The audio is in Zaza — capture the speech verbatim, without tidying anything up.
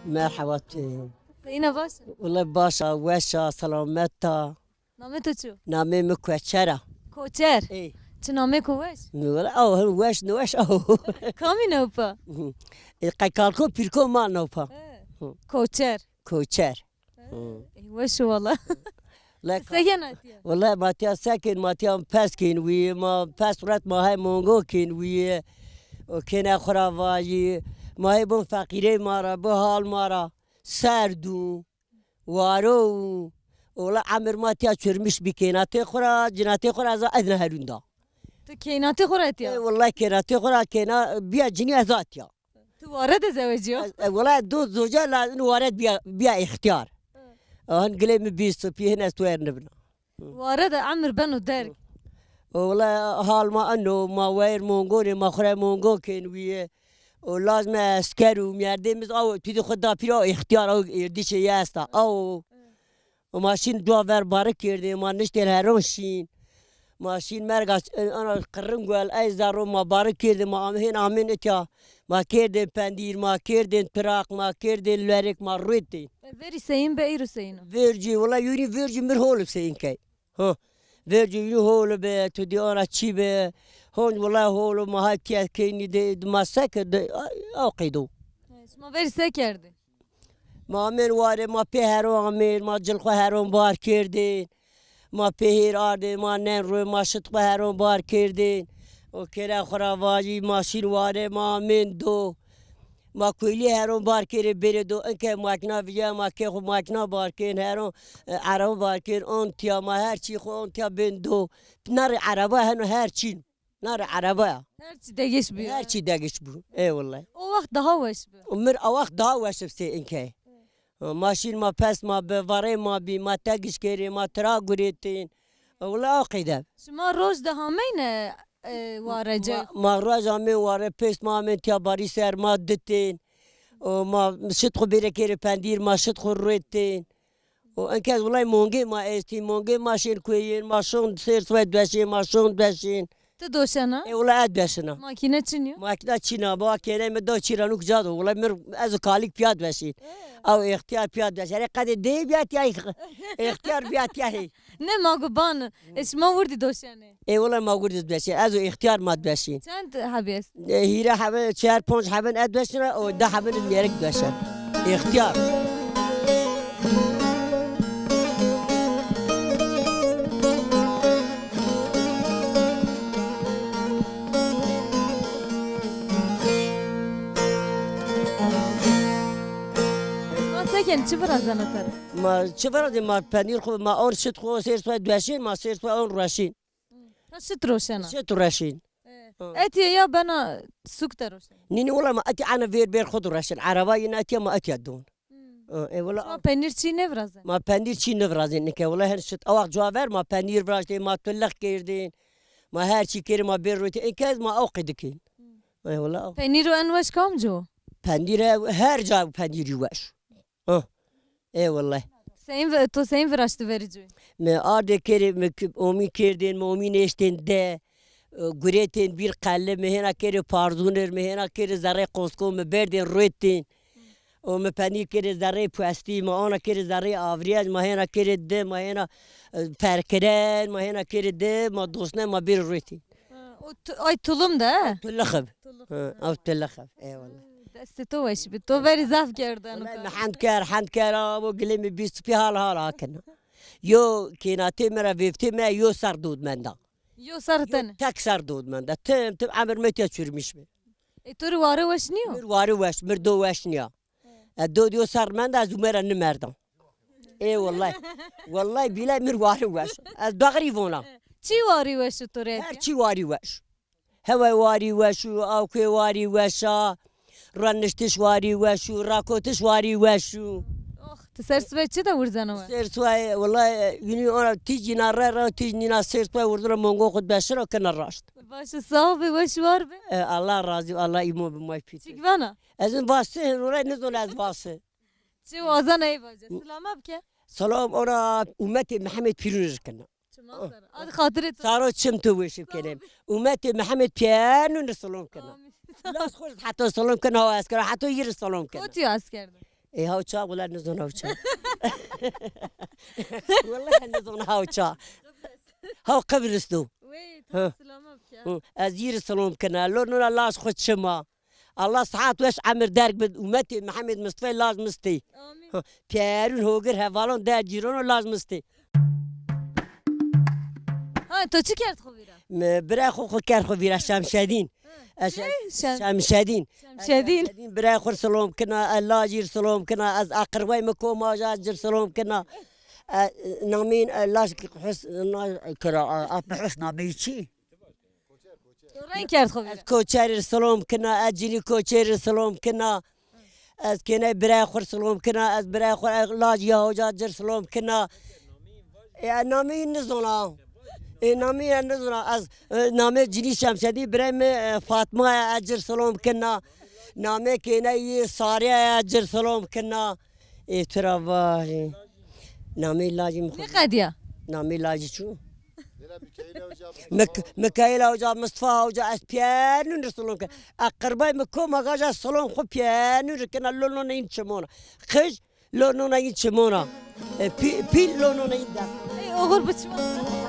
Merheba tu. Seyîna baş a? Wele baş a, weş a, selamet a. Namê to çi yo? Namê mi Koçer a. Koçer? Ê. Çi namê ko weş? Mi wele aw, hin weş niweş aw. Kamî newpa? Ê, qey kalko pîrko ma newpa. He. Koçer. Koçer. Hı. Ê, weş o wala. Lek, segen atiya? Wele ma tiya se kên, ma tiya pes kên wî, ma pes ret ma hey mongo kên wî. O kêne xwu ra vajî. Ma hey bon feqîrey ma ra, bu hal ma ra. Serd û, waro û. Wele emir ma tiya çurmiş bî kênatê xwu ra, cinatê xwu ra ez, ez neherûn da. Tu kênatê xwu ra tiya? E, wele kênatê xwu ra kêna bîya cinî ez atiya. Tu ware de zewecîyo? Ez, e, wele do zoca la in ware bîya, bîya îxtîyar. Hı. Hin gilê mi bîst pî hin ez tu wer nibina. Hı. Ware de emir beno derg. Hı. Wele hal ma eno, ma wayir mongonê, ma xwu ra mongo kên wîye. O laz mi esker û mîyerdê mi z-, aw, tu dî xwu da pîr, aw îxtîyar, aw êrdîşê ye esta. Aw. Hı. Ma şîn cuwa ver barik kerdê, ma niştên heron şîn. Ma şîn merga, ana qirringwel, ey zerro ma barik kerdê, ma am-, hên amên itya. Ma kerdên pendîr, ma kerdên piraq, ma kerdên lerik, ma rûtên. E, verî seyîn be, îro seyîn o? Vercî, wela yûnî vercî mir hol bi seyîn key. Ha. Vercî yûnî hol bi, tu dî ana çî bi. Honc wela hol bi, ma hay tiya keynî de, ma se kir de, a, a qeydo. E, şima verî se kerdê? Ma amên warê, ma pê heron amên, ma cil xwu heron bar kerdên. Ma pê hêr ardên, ma nen rû, ma şit xwu heron bar kerdên. O kêra xwu ra vajî, ma şîn warê, ma amên do. Ma kuylî heron bar kerdên, bêrê do. Inke makîna vijya, ma kê xwu makîna bar kên, heron, e, ereba bar kên, on tiya, ma her çî xwu on tiya bên do. Na rê ereba heno her çîn. Na rê ereba ya. Her çî degiş bîyo. Her çî degiş bû. Ê wele. O wext daha weş bi. Mir a wext daha weş bi sê inkey. Ma şîn ma pes ma bi, varê ma bî, ma tegiş kerê, ma tira guretên. Wele a qeyde. Şima roj de hameyne, e, warece? Ma, ma roj amên ware, pêst ma amên tiya barî ser ma ditên. O ma şit xwu bêre kerê pendîr, ma şit xwu rûtên. O enke ez wilay mongê ma estî, mongê ma şên kueyên, ma şon sêr siway dweşên, ma şon dweşên. Ti doşena? E, wilay ez dweşena. Makîne çin yo? Makîna çin a, ba kêney mi do çî ra nuk ca do. Wilay mir ez û kalîk pîya dweşên. E. Ew îxtîyar pîya dweşên. Erê qedê dê bîya tîya, îxtîyar bîya tîya hê. Ne ma go ban, e, şima wirdî doşenê? Ê wele ma gurdiz dweşîn. Ez û îxtîyar ma dweşîn. Çend hebî est? Ê, hîre hebe, çar ponc heben ez dweşîn, o di heben mêrik dweşen. Îxtîyar. Ma seken, çi virazena te? Ma çi virazên, ma penîr xo, ma on şit xo, sêr soy dweşîn, ma sêr soy on reşîn. Ha, şit roşena. Şit reşîn. E. Ha. Etiye ya bena sûk de roşena? Nî, nî, wela ma etî ana vêr bêr xo de reşin. Ereba yîn etîye ma etîye don. Hmm. Ha, e, wela. Şima penîr çî nêvirazên? Ma penîr çî nêvirazên nike. Wela hen şit awax cuwa ver ma penîr viraştên, ma tulix kerdên. Ma her çî kerdên, ma bêr rotî. Inkez ma aw qidikên. Hmm. E, wela aw. Penîro en weş kamco? Penîre her ca penîrî weş. Hah. Ê wellay. Seyîn vi-, to seyîn viraştî verî ci? Mi ardê kerê, mi k-, omî kerdên, mi omî nêştên de, e, guretên bîr qeli, mi hêna kerê parzûnir, mi hêna kerê zerrê qosko, mi berdên rotên. O mi penî kerê zerrê puestî, mi ona kerê zerrê avrîyec, ma hêna kerê di, ma hêna, e, perkiren, ma hêna kerê di, ma dosne, ma bêrê rotên. Ha, o tu-, ay tulum de, he? Tulixib. Tulixib. Ha, ew tulixib. Eyvallah. Destê to weş bi. To verî zaf kerdeno. Wellay mi hend ker, hend ker, a, bo gilê mi bîst pî hal hal akena. Yo kênatê mi ra vêvtê mi yo ser dod menda. Yo ser tene? Tek ser dod menda. Tim, tim emir mi tiya çürmüş bi. E, to rê ware weş nîyo? Mir ware weş, mir do weş nîya. He. E, do diyo ser menda, ez ume ra nimerda. Ê wellay. Wellay bîlay mir warî weş. Ez daxirî vona. Çî warî weş û to rê? Her çî warî weş. Heway warî weş û, awkê warî weş a. Raniştiş warî weş û, rakotiş warî weş û. Oh, ti ser sibê çi de wirzeno we? Ser sibê, wellay, yunî ona tîj yîna re re, tîj nîna ser sibê wirzeno mongo xo beşiro kena raşt. Baş û sax bê, weş war bê. E, Allah razî, Allah îmo bi may pît. Çik vana? Ez in vasi, rore nizon ez vasi. Çi wazan ey vaje. Silama bike. Selam ora ummetê Mehmed Pîrûn kena. Çima sar. Ad xatirê to. Saro çim tu weşî kenem. Ummetê Mehmed Pîrûn selam kena. Amîn. Las xo heta selam kena, ha esker, heta yir selam kena. Kotî esker de? E, haw ça, wela nizon haw ça. Wela nizon haw ça. Haw Qibris do. Wey, Ha. to silama bike. Hı, ez yî rê silom kena. Lo nona laj xwu çima. Allah sihat weş emir derg bid. Umetê Mihemed Mistefayê laj mistê. Amin. Hı, piyerun hogir hevalon der cîrono laj mistê. Ha, to çi kerd xwu vîra? Mi birayê xwu xwu kerd xwu vîra Şemşedîn. Hı. Ez Şem-, Şem-, Şemşedîn. Şemşedîn. Şemşedîn birayê xwu rê silom kena, ez lajî rê silom kena, ez aqirbayê mi kom aja ez ci rê silom kena. E, nameyîn, e, laj ki Hus-, na, kira, a, Apê Hus nameyî çi? To reng kerd xo vîra. Ez koçerî rê silom kina, ez cinî koçerî rê silom kina. Ez kêney birayê xwu rê silom kina, ez birayê xwu, ez laj ya hoca ci rê silom kina. E, nameyî nizona. E, nameyî nizona. Ez, e, namê cinî Şemşedî, birayê mi, e, Fatma ya, ez ci rê silom kina. Namê kêney yî Sarî ya, ez ci rê silom kina. Ê, tu ra vajî. Namê lajî mi xo. Nêqedîya? Namê lajî çû? Mik-, Mikaîl Hoca, Mustafa Hoca, ez pîyernûn rê silom ke. Eqirbayê mi kom a gaja silom xwu pîyernûn rê kena, lo nona în çimona. Qij lo nona în çimona. E, pî-, pîl lo nona în dem. Ey, oxir bi çiman.